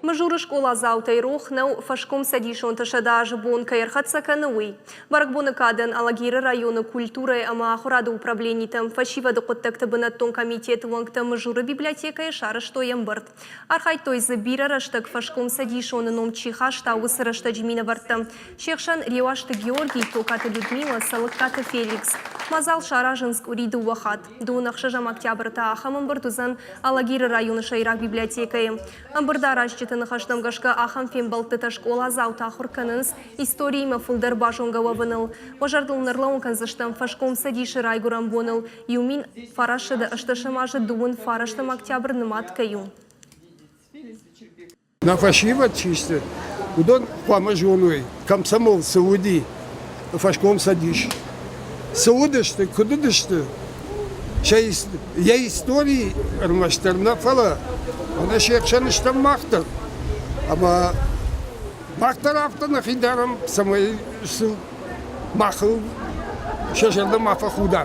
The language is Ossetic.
Мызуры скъоладзаутӕй рох нӕу, фӕскомцӕдисонты 100 азы бон кӕй ӕрхӕццӕ кӕны, уый. Бӕрӕгбоны кадӕн Алагиры районы культурӕйы ӕмӕ ахуырады управленитӕм фӕсивӕды хъуыддӕгты бынӕттон комитеты уӕнгтӕ Мызуры библиотекӕйы сарӕзтой ӕмбырд. Архайдтой дзы, бирӕ рӕстӕг фӕскомцӕдисоны ном чи хаста, уыцы рӕстӕджы минӕвӕрттӕ. Се хсӕн Реуазты Георгий, Токаты Людмила, Цӕлыккаты Феликс. Мадзал саразынц къуыри дыууӕ хатт. Дыууын ӕхсӕзӕм октябры та ахӕм ӕмбырд уыдзӕн Алагиры районы сӕйраг библиотекӕйы. Ӕмбырды аразджыты ныхӕстӕм гӕсгӕ ахӕм фембӕлдтытӕ скъоладзаутӕ ахуыр кӕнынц историимӕ фылдӕр базонгӕ уӕвыныл. Уӕ зӕрдыл ын ӕрлӕууын кӕндзыстӕм фӕскомцӕдисы райгуырӕн боныл 1918 азы дыууын фарӕстӕм октябры нымад кӕй у. Нӕ фӕсивӕд чи сты, уыдон хъуамӕ зоной, комсомол цы уыди, фӕскомцӕдис цы уыдысты, куыд уыдысты, сӕ йӕ истори ӕрмӕстдӕр нӕ, фӕлӕ ӕнӕ се хсӕн стӕм мах дӕр. Ӕмӕ мах дӕр афтӕ нӕхи дарӕм, цӕмӕй сыл махыл сӕ зӕрдӕ ма фӕхуда.